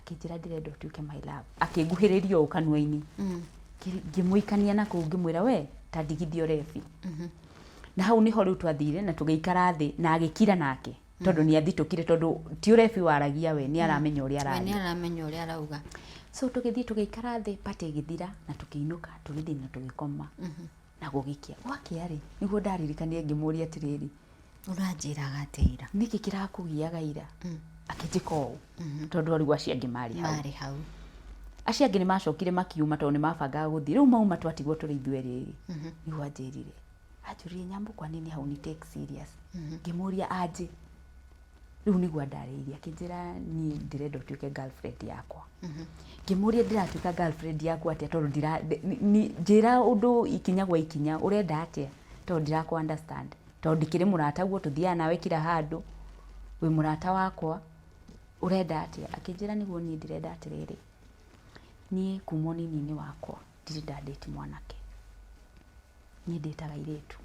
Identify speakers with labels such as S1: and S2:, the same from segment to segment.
S1: Akĩnjĩra, "Ndĩrenda ũtuĩke my love." Akĩnguhĩrĩria ũũ kanua-inĩ. Ngĩmũikania na kũu, ngĩmwĩra, "We ta ndigithia ũrebi." Na hau nĩho rĩu twathire na tũgĩikara thĩ, na agĩkira nake tondũ nĩ athitũkire, tondũ ti ũrebi waragia, we nĩ aramenya ũrĩa
S2: We nĩ
S1: araria.
S2: aramenya ũrĩa arauga.
S1: So tũgĩthiĩ tũgĩikara thĩ, party ĩgĩthira na tũkĩinũka, tũgĩthiĩ na tũgĩkoma. Na gũgĩkĩa, gwakĩa rĩ, nĩguo ndaririkanire ngĩmũria atĩrĩrĩ,
S2: "Ũranjĩraga atĩa ira?"
S1: "Nĩkĩ kĩrakũgiaga ira?" Akĩnjĩka ũũ, tondũ arigwo acio angĩ marĩ hau.
S2: Marĩ hau.
S1: Acio angĩ nĩ macokire makiuma tondũ nĩ mabangaga gũthiĩ. Rĩu mauma, twatigwo tũrĩ ithuerĩ rĩ, nĩguo anjĩrire, anjũririe, "Nyambo, kwa nini hauni take serious?" Ngĩmũria anjĩ. Rĩu nĩguo andarĩirie, akĩnjĩra, "Niĩ ndĩrenda ũtuĩke girlfriend yakwa." Ngĩmũria, "Ndĩratuĩka girlfriend yaku atĩa? Tondũ ndira njĩra ũndũ ikinya gwa ikinya, ũrenda atĩa? Tondũ ndirakũ understand, tondũ ndikĩrĩ mũrataguo, tũthiaga nawe kila handũ, wĩ mũrata wakwa, ũrenda atĩa?" Akĩnjĩra, "Nĩguo niĩ ndĩrenda atĩrĩrĩ, niĩ kuma ũnini-inĩ wakwa ndirĩ ndandĩti mwanake, niĩ ndĩtaga airĩtu,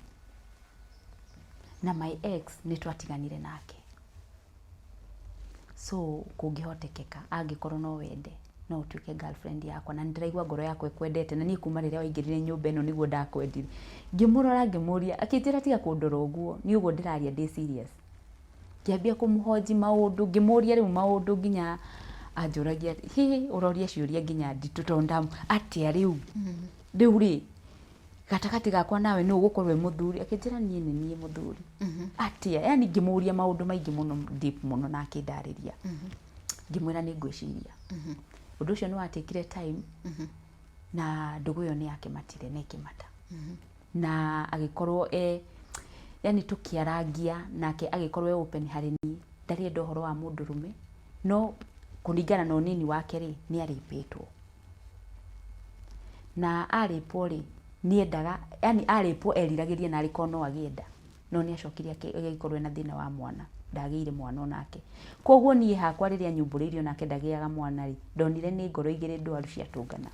S1: na my ex nĩ twatiganire nake. So kũngĩhotekeka, angĩkorwo no wende, no ũtuĩke girlfriend yakwa, na nĩ ndĩraigua ngoro yakwa ĩkwendete, na niĩ kuma rĩrĩa waingĩrire nyũmba ĩno nĩguo ndakwendire." Ngĩmũrora, ngĩmũria, akĩnjĩra, "Tiga kũndora ũguo, nĩ ũguo ndĩraria ndĩ serious." Ngĩambia kũmũhoji maũndũ, ngĩmũria rĩu maũndũ nginya anjũragia, "Hĩ, ũroria ciũria nginya nditũ." Tondũ ndam atĩa rĩu, rĩu rĩ, gatagatĩ gakwa nawe nũ ũgũkorwo wĩ mũthuri? Akĩnjĩra, "Niĩ nĩ niĩ mũthuri." Atĩa? Yani ngĩmũria maũndũ maingĩ mũno, deep mũno, na akĩndarĩria. Ngĩmwĩra nĩ ngwĩciria. Ũndũ ũcio nĩ watekire time, na ndũgũ ĩyo nĩ yakĩmatire na ĩkĩmata, na agĩkorwo e, yani tũkĩarangia nake, agĩkorwo e open harĩ niĩ. Ndarĩ ũhoro wa mũndũrũme, no kũringana na ũnini wake rĩ, nĩ arĩpĩtwo, na arĩpwo rĩ, nĩendaga, yani arĩpwo eriragĩria na arĩkorwo no agĩenda, no nĩ acokire agĩkorwo ena thĩna wa mwana, ndagĩire mwana onake. Koguo niĩ hakwa, rĩrĩa nyumbũrĩirio nake ndagĩaga mwana rĩ, ndonire nĩ ngoro igĩrĩ ndwaru ciatũngana.